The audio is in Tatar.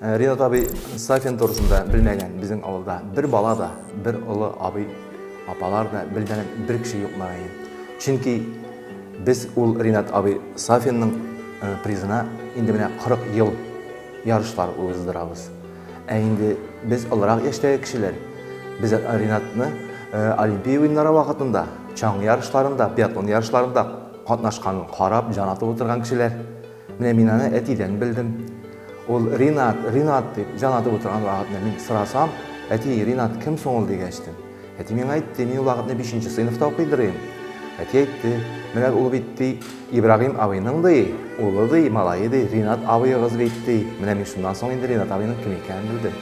Ринат абый Сафин турысында белмәгән безнең авылда бер бала да, бер олы абый, апалар да белмәгән бер кеше юк мөгаен. Чөнки без ул Ринат абый Сафинның призына инде менә 40 ел ярышлар уздырабыз. Ә инде без олырак яшьтәге кешеләр, без Ринатны Олимпия уеннары вакытында, чаңгы ярышларында, биатлон ярышларында катнашканын карап, җан атып утырган кешеләр. Менә мин аны әтидән белдем. Ул Ринат, Ринат дип җан атып утырган вакытны мин сорасам, әти, Ринат кем соң ул дигәчтен. Әти миңа әйтте, мин ул вакытны 5 сыйныфта укыйдыр идем. Әти әйтте, менә ул бит ди, Ибрагим абыйның ди, улы ди, малае ди, Ринат абыегыз бит ди. Менә мин шуннан соң инде Ринат абыйның кем икәнен белдем.